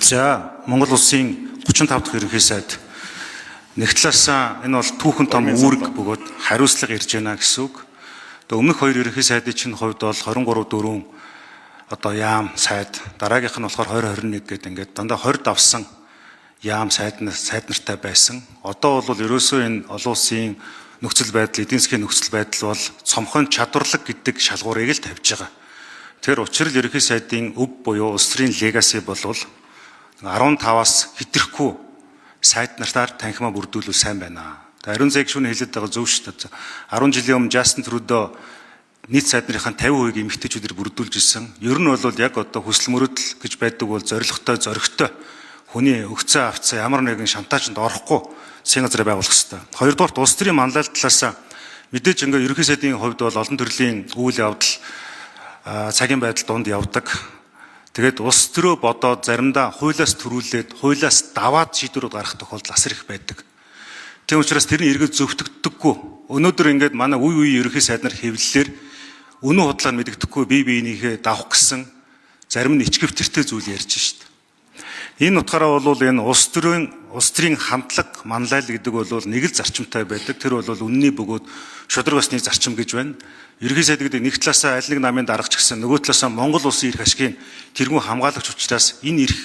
За, Монгол улсын 35 дахь ерөнхий сайд нэг талаасаа энэ бол түүхэн том үүрэг бөгөөд хариуцлага ирж байна гэсэн үг. Одоо өмнөх хоёр ерөнхий сайдын чинь хувьд бол 23 4 одоо яам сайд, дараагийнх нь болохоор 2021 гэдэг ингээд дандаа 20 давсан яам сайд нартай байсан. Одоо бол ерөөсөө энэ олон улсын нөхцөл байдал, эдийн засгийн нөхцөл байдал бол цомхон чадварлаг гэдэг шалгуурыг л тавьж байгаа. Тэр учрал ерөнхий сайдын өв буюу улс төрийн легаси болвол 15-аас хэтрэхгүй сайд нартаар танхимаа бүрдүүлвэл сайн байна. Тэгээ Ариун зээг шүүний хэлээд байгаа зөв шүү дээ. 10 жилийн өмнө Жастин Трюдо нийт сайд нарын 50% эмэгтэйчүүдээр бүрдүүлж ирсэн. Ер нь бол яг одоо хүсэл мөрөөдөл гэж байдаг бол зоригтой, зоригтой хүний өгцөө авцаа ямар нэгэн шантаажинд орохгүй засгийн газрыг байгуулах хэрэгтэй. Хоёрдугаарт улс төрийн манлайлал талаас мэдээж ингээ ерөнхий сайдын хувьд бол олон төрлийн үйл явдал цагийн байдал дунд явдаг. Тэгээд улс төрөө бодоод заримдаа хуулиас төрүүлээд хуулиас даваад шийдвэрүүд гаргах тохиолдол асар их байдаг. Тийм учраас тэрний эргэж зөвтгөгддөггүй. Өнөөдөр ингээд манай үе үе ерөнхий сайд нар хэвлэлээр үнэн худлаа мэдэгдэхгүй бие биенийхээ давах гэсэн зарим нь ичгэвтэртэй зүйл ярьж шít. Энэ утгаараа бол энэ улс төрийн хандлага манлайл гэдэг бол нэг л зарчимтай байдаг. Тэр бол үнний бөгөөд шударга ёсны зарчим гэж байна. Ерөнхий сайд гэдэг нэг талаасаа аль нэг намын даргач гэсэн, нөгөө талаасаа Монгол улсын эрх ашигын тэргүүн хамгаалагч учраас энэ эрх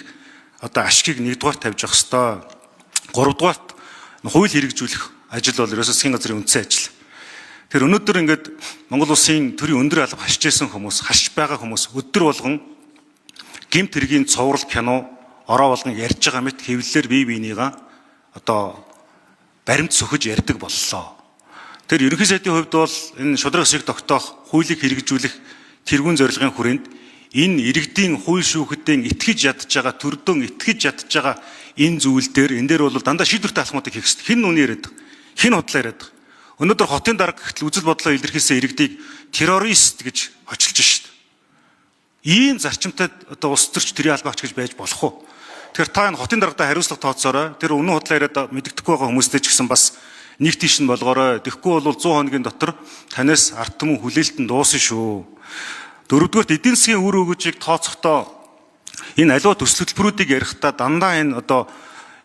одоо ашигыг нэгдүгээр тавьж явах ёстой. Гуравдугаарт хууль хэрэгжүүлэх ажил бол ерөөсөө засгийн газрын үндсэн ажил. Тэр өнөөдөр ингээд Монгол улсын төрийн өндөр алба хашж исэн хүмүүс, хашж байгаа хүмүүс өдөр болгон гэмт хэргийн цуврал кино ороо болгон ярьж байгаа мэт хэвлэлээр бие биенийгаа одоо баримт сөхөж ярьдаг боллоо. Тэр ерөнхий сайдын хувьд бол энэ шударга ёсыг тогтоох, хуулийг хэрэгжүүлэх тэргүүн зорилгын хүрээнд энэ иргэдийн хууль шүүхэдийн итгэж ядж байгаа, төрдөн итгэж ядж байгаа энэ зүйл дээр энэ дээр бол дандаа шийдвэртэй алхмуудыг хийх хэрэгтэй. Хэн нүний яриад, хэн худлаа яриад. Өнөөдөр хотын дарга гэхтэл үзэл бодлоо илэрхийлсэн иргэдийг террорист гэж очилж шít. Ийм зарчимтай одоо улс төрч төрийн албаагч гэж байж болох уу? Тэгэхээр та энэ хотын даргатай хариуцлага тооцоорой. Тэр үнэн худлаа яриад мэддэхгүй байгаа хүмүүстэй ч гэсэн бас нэг тийш нь болгоорой. Тэгэхгүй бол 100 хоногийн дотор танаас ард түмэн хүлээлт нь дуусна шүү. Дөрөвдүгээрт эдийн засгийн үр өгөөжийг тооцохдоо энэ аливаа төсөл хөтөлбөрүүдийг ярихдаа дандаа энэ одоо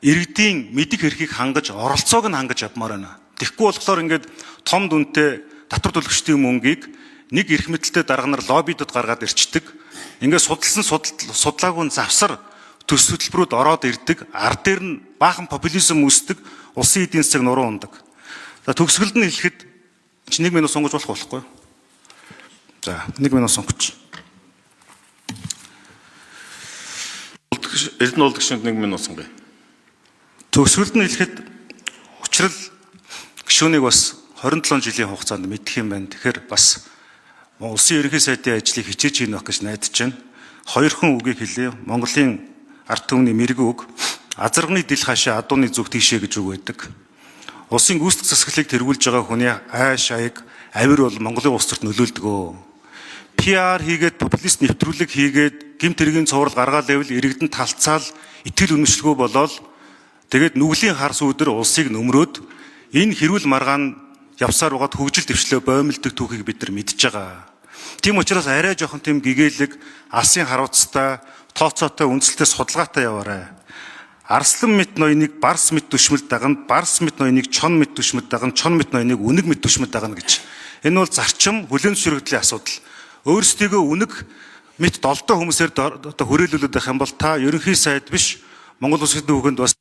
иргэдийн мэдих эрхийг хангаж, оролцоог нь хангаж явмаар байна. Тэгэхгүй болохоор ингээд том дүнтэй татвар төлөгчдийн мөнгийг нэг эрх мэдэлтэй дарга нар лоббидод гаргаад ирчдэг. Ингээд судалсан судлаагүй завсар төсөл хөтөлбөрүүд ороод ирдэг. Ар дээр нь баахан популизм үүсдэг. Улсын эдийн засаг нуруу ундаг. За төгсгөлд нь хэлэхэд чи 1 минут сунгаж болох болохгүй. За 1 минут сунгаж. Эрдэнэ болдог шүнд 1 минут сунгая. Төгсгөлд нь хэлэхэд учрал гишүүнийг бас 27 жилийн хугацаанд мэдэх юм байна. Тэгэхээр бас улсын ерөнхий сайдын ажлыг хичээж хийнэ байх гэж найдаж байна. Хоёрхан үгийг хэлье. Монголын ард түмний мэрэгэн үг азарганы дил хаашаа адууны зүг тийшээ гэж үг байдаг. Улсын гүйцэтгэх засаглалыг тэргүүлж байгаа хүний ааш аяг авир бол Монголын улс төрт нөлөөлдөг. PR хийгээд популист нэвтрүүлэг хийгээд гэмт хэргийн цуврал гаргаал байвал иргэдэн талцаал итгэл үнэмшилгүй болоод тэгээд нүглийн хар сүүдэр улсыг нөмрөөд энэ хэрүүл маргаан явсаар байгаад хөгжил дэвшлээ боомлдог түүхийг бид нар мэдж байгаа. Тийм учраас арай жоохон тийм гэгээлэг, алсын харуулцтай, тооцоотой, үндсэлтэй судалгаатай яваарай. Арслан мэт ноёныг барс мэт түшмэл дагна, барс мэт ноёныг чон мэт түшмэл дагна, чон мэт ноёныг үнэг мэт түшмэл дагна гэж. Энэ бол зарчим, хүлээн зөвшөөрөгдлийн асуудал. Өөрсдийгөө үнэг мэт долдоо хүмүүсээр одоо хүрээлүүлээд байх юм бол та ерөнхий сайд биш, Монгол улсын түүхэнд бас